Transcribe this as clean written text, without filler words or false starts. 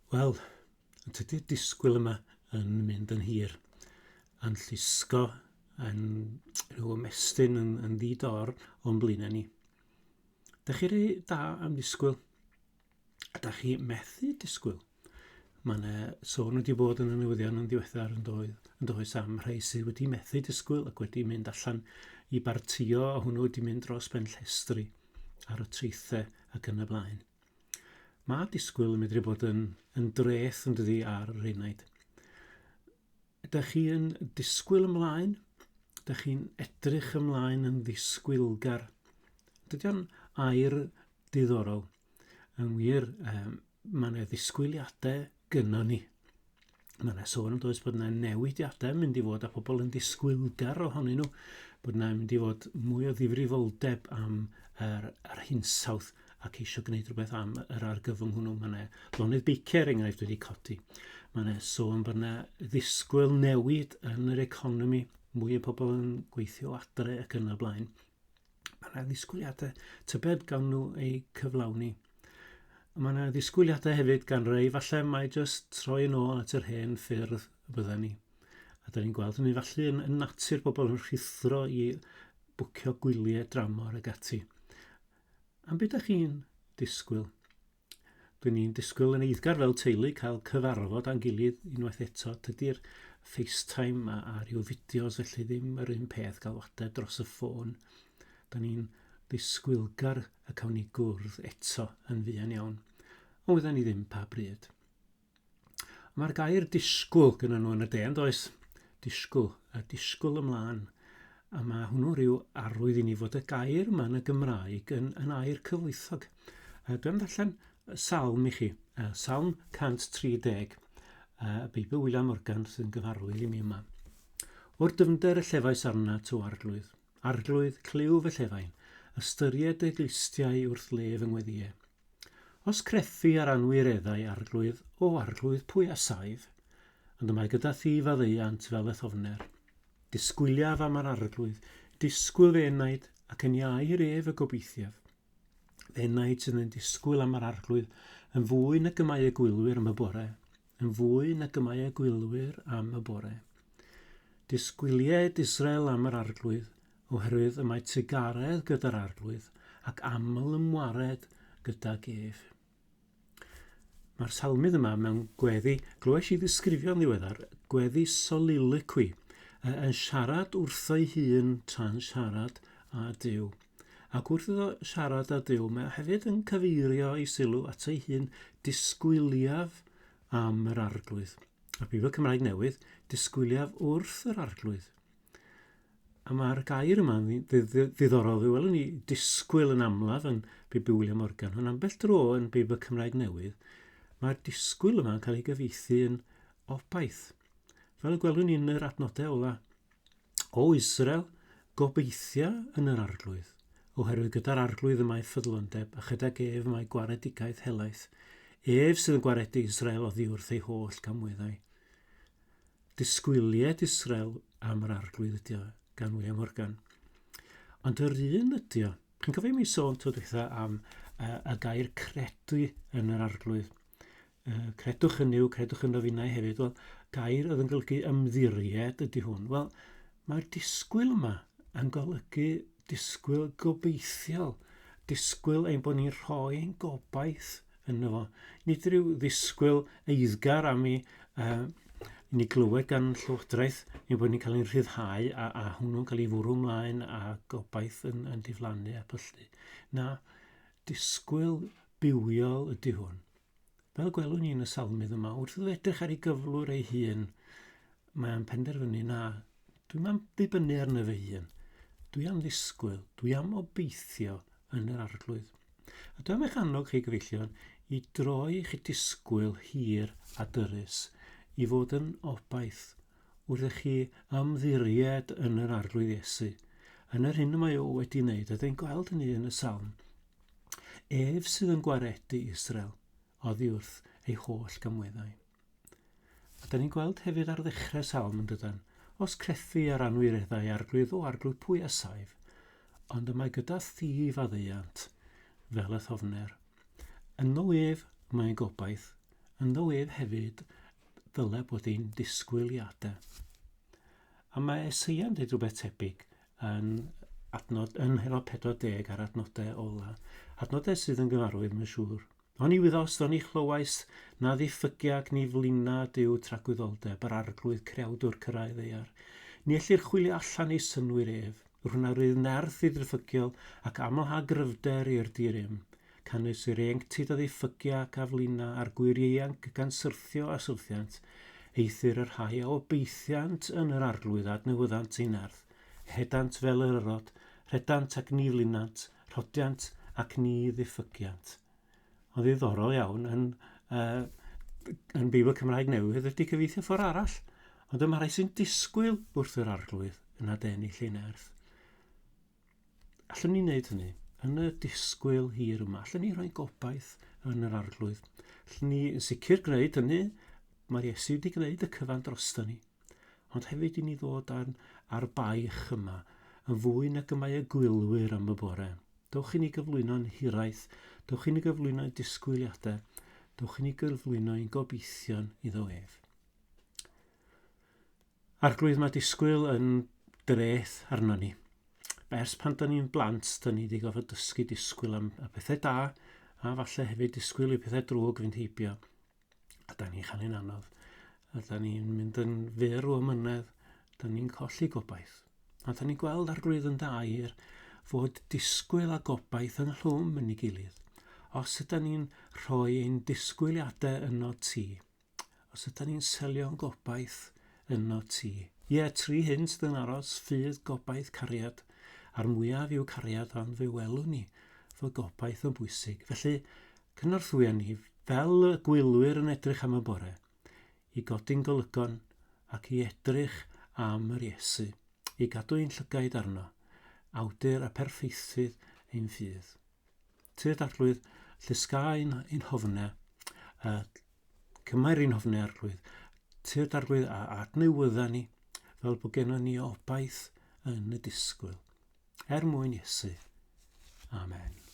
Wel, tydi'r disgwyl yma yn mynd yn hir, a'n llusgo, yn rhyw ymestyn yn, yn ddi-dor o'n blaenau ni. Da chi rei da am ddisgwyl? A da chi methu disgwyl? Mae yna sôn wedi bod yn y newyddion yn ddiweddar yn doedd, yn does am rhai sydd wedi methu disgwyl ac wedi mynd allan i bartio a hwnnw wedi mynd dros ben llestri ar y traethau ac yn y blaen. Mae disgwyl yn medru bod yn, yn dreth yn dydi ar yr enaid. Ydych chi yn disgwyl ymlaen? Ydych chi'n edrych ymlaen yn ddisgwylgar? Dydy o'n air diddorol. Yn wir, um, mae yna ddisgwyliadau gynnon ni. Mae yna sôn yn does bod yna newidiadau yn mynd i fod a pobl yn ddisgwylgar ohonyn nhw, bod yna mynd i fod mwy o ddifrifoldeb am yr, yr hinsawdd a ceisio gwneud rhywbeth am yr argyfwng hwnnw. Mae yna lonydd beiciau er enghraifft wedi codi. Mae yna sôn bod yna ddisgwyl newid yn yr economi, mwy o pobl yn gweithio adre ac yn y blaen. Mae yna ddisgwyliadau tybed gawn nhw eu cyflawni. Mae yna ddisgwyliadau hefyd gan rei, falle mai jyst troi yn ôl at yr hen ffyrdd y bydden ni. A da ni'n gweld hynny falle yn, yn natur pobl yn rhuthro i bwcio gwyliau dramor ag ati. Am beth ydych chi'n disgwyl? Dyn ni'n disgwyl yn eiddgar fel teulu cael cyfarfod â'n gilydd unwaith eto. Tydi'r FaceTime a, a rhyw fideos felly ddim yr un peth galwadau dros y ffôn. Da ni'n ddisgwylgar y cawn ni gwrdd eto yn fuan iawn. Ond wyddan ni ddim pa bryd. Mae'r gair disgwyl gyda nhw yn y de, yn does? Disgwyl, a disgwyl ymlaen. A mae hwnnw rhyw arwydd i ni fod y gair yma yn y Gymraeg yn, yn air cyfoethog. A dwi'n darllen salm i chi, Salm 130, y Beibl William Morgan sy'n gyfarwydd i mi yma. O'r dyfnder y llefais arnat, o arglwydd, arglwydd, clyw fy llefain, ystyried dy glustiau wrth lef yng ngweddïau. Os crethi ar anwireddau, Arglwydd, o Arglwydd, pwy a saif? Ond y mae gyda thi faddeuant fel y thofner. Disgwyliaf am yr Arglwydd, disgwyl fy enaid, ac yn iau i'r ef y gobeithiaf. Fy enaid sydd yn disgwyl am yr Arglwydd, yn fwy nag y mae y gwylwyr am y bore, yn fwy nag y mae y gwylwyr am y bore. Disgwylied Israel am yr Arglwydd, oherwydd y mae trugaredd gyda'r Arglwydd ac aml ymwared gydag ef. Mae'r salmydd yma mewn gweddi, glywais i ddisgrifio'n ddiweddar, gweddi soliloquy, yn siarad wrtho'i hun tra'n siarad â Duw. Ac wrth iddo siarad â Duw, mae o hefyd yn cyfeirio ei sylw at ei hun, disgwyliaf am yr Arglwydd. A Beibl Cymraeg Newydd, disgwyliaf wrth yr Arglwydd. A mae'r gair yma'n ddiddorol. Fe welwn ni disgwyl yn amlaf yn Beibl William Morgan, ond ambell dro yn Beibl Cymraeg Newydd, mae'r disgwyl yma'n cael ei gyfieithu yn obaith. Fel y gwelwn ni yn yr adnodau ola. O Israel, gobeithia yn yr arglwydd, oherwydd gyda'r arglwydd y mae ffyddlondeb, a chydag ef mae gwaredigaeth helaeth. Ef sydd yn gwaredu Israel oddi wrth ei holl gamweddau. Disgwylied Israel am yr arglwydd ydi o, gan William Morgan. Ond yr un ydi o. Chi'n cofio mi sôn tro dwytha am uh, y gair credu yn yr arglwydd. Uh, credwch yn Nuw, credwch ynddo finnau hefyd. Wel, gair oedd yn golygu ymddiried ydy hwn. Wel, mae'r disgwyl yma yn golygu disgwyl gobeithiol. Disgwyl ein bod ni'n rhoi ein gobaith yno fo. Nid rhyw ddisgwyl eiddgar am i, uh, i ni glywed gan Llywodraeth ein bod ni'n cael ein rhyddhau a, a hwnnw'n cael ei fwrw ymlaen a gobaith yn, yn diflannu a pyllu. Na, disgwyl bywiol ydy hwn. Fel gwelwn ni yn y salmydd yma, wrth iddo edrych ar ei gyflwr ei hun, mae'n penderfynu na, dwi'n am ddibynnu arno fy hun. Dwi am ddisgwyl, dwi am obeithio yn yr arglwydd. A dwi am eich annog chi gyfeillion i droi eich disgwyl hir a dyrus i fod yn obaith wrth i chi ymddiried yn yr arglwydd Iesu, yn yr hyn y mae o wedi wneud, a dyn gweld hynny yn y salm. Ef sydd yn gwaredu Israel oddi wrth ei holl gamweddau. A da ni'n gweld hefyd ar ddechrau salm yn dydan, os crethu ar anwireddau arglwydd o arglwydd pwy a saif, ond y mae gyda thi faddeuant fel y thofner. Yno ef mae'n gobaith, Ynddo ef hefyd ddyle bod ein disgwyliadau. A mae Eseia'n dweud rhywbeth tebyg yn adnod, yn mhennod 40 ar adnodau ola. Adnodau sydd yn gyfarwydd, mae'n siŵr. Oni wyddost, oni chlywais, na ddiffygia ac ni flina Duw tragwyddoldeb, yr arglwydd creawdwr cyrraedd ddaear. Ni ellir chwilio allan ei synnwyr ef. Rhwna rydd nerth i ddiffygiol ac amlha gryfder i'r di-rym. Canys yr ieuenctid a ddiffygia ac a flina, a'r gwŷr ieuanc gan syrthio a syrthiant, eithr y rhai a obeithiant yn yr Arglwydd adnewyddant eu nerth, ehedant fel yr yrod, rhedant ac ni flinant, rhodiant ac ni ddiffygiant. Ond ddiddorol iawn, yn, uh, yn Beibl Cymraeg Newydd ydy cyfieithu ffordd arall, ond dyma rhai sy'n disgwyl wrth yr Arglwydd yn adennill ei nerth. Allwn ni wneud hynny yn y disgwyl hir yma? Allwn ni rhoi gobaith yn yr arglwydd? Allwn ni yn sicr gwneud hynny? Mae'r Iesu wedi gwneud y cyfan drosto ni. Ond hefyd i ni ddod ar, ar baich yma, yn fwy nag y mae y gwylwyr am y bore. Dewch i ni gyflwyno'n hiraeth, dewch i ni gyflwyno'n disgwyliadau, dewch i ni gyflwyno'n gobeithion iddo ef. Arglwydd, mae disgwyl yn dreth arno ni. Ers pan da ni'n blant, da ni wedi gorfod dysgu disgwyl am y pethau da, a falle hefyd disgwyl i pethau drwg fynd heibio. A da ni'n chael ein anodd. A da ni'n mynd yn fyr o ymynedd, da ni'n colli gobaith. A da ni'n gweld arglwydd yn da i'r fod disgwyl a gobaith yn llwm yn ei gilydd. Os yda ni'n rhoi ein disgwyliadau yno ti, Os ydyn ni'n selio'n gobaith yno ti. Ie, tri hyn sydd yn aros, ffydd, gobaith, cariad. A'r mwyaf yw cariad, ond fe welwn ni fod gobaith yn bwysig. Felly, cynorthwya ni, fel y gwylwyr yn edrych am y bore, i godi'n golygon ac i edrych am yr Iesu, i gadw ein llygaid arno, awdur a perffeithydd ein ffydd. Tyrd Arglwydd, llusga ein, ein hofnau, uh, cymair ein hofnau Arglwydd. Tyrd Arglwydd a adnewydda ni, fel bod gennym ni obaith yn y disgwyl. Er mwyn Iesu. Amen.